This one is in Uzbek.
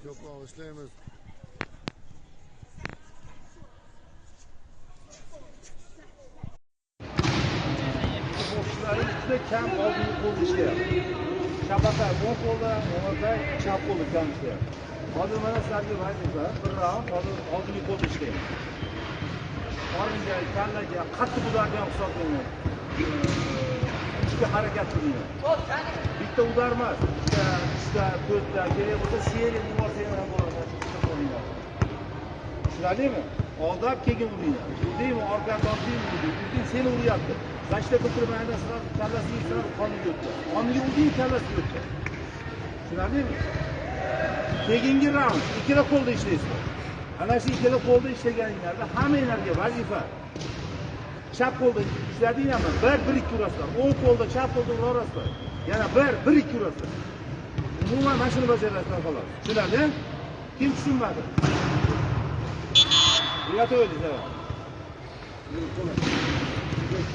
Ko'proq ishlaymiz. Bokschilaring juda kam oldingi qo'lda ishlayapti. Shabaka o'ng qo'lda, o'ngakay chap qo'lda kam ishlayapti. Hozir mana sizlarga vazifa, bir raund hozir oldingi qo'lda ishlaymiz. Qoringa, kallaga qattiq udarni ham hisoblayman. Ichki harakat qilinglar. Bitta udar emas, ikkita, uchta, to'rtta, kerak bo'lsa seriya yuborsanglar ham bo'ladi, mana shu bitta qo'linglar. Tushunarlimi? Aldab keyin uringlar. Urdingmi, orqaga tortdingmi, urding. Urding, seni uryapti. Защита qilib turib, aynan sразу kallasiga sразу qoniga o'tdi. Qoniga urding, kallasiga o'tdi. Tushunarlimi? Keyingi raund ikkala qo'lda ishlaysizlar. Ana shu ikkala qo'lda ishlaganinglarda hammanglarga vazifa. Chap qo'lda ishladinglarmi? 1 1 2 urasizlar. O'ng qo'lda, chap qo'lda uraverasizlar. Yana 1 1 2 urasizlar. Umuman mana shuni bajarasizlar xolos. Tushunarli? Kim tushunmadi? Приготовились, давай.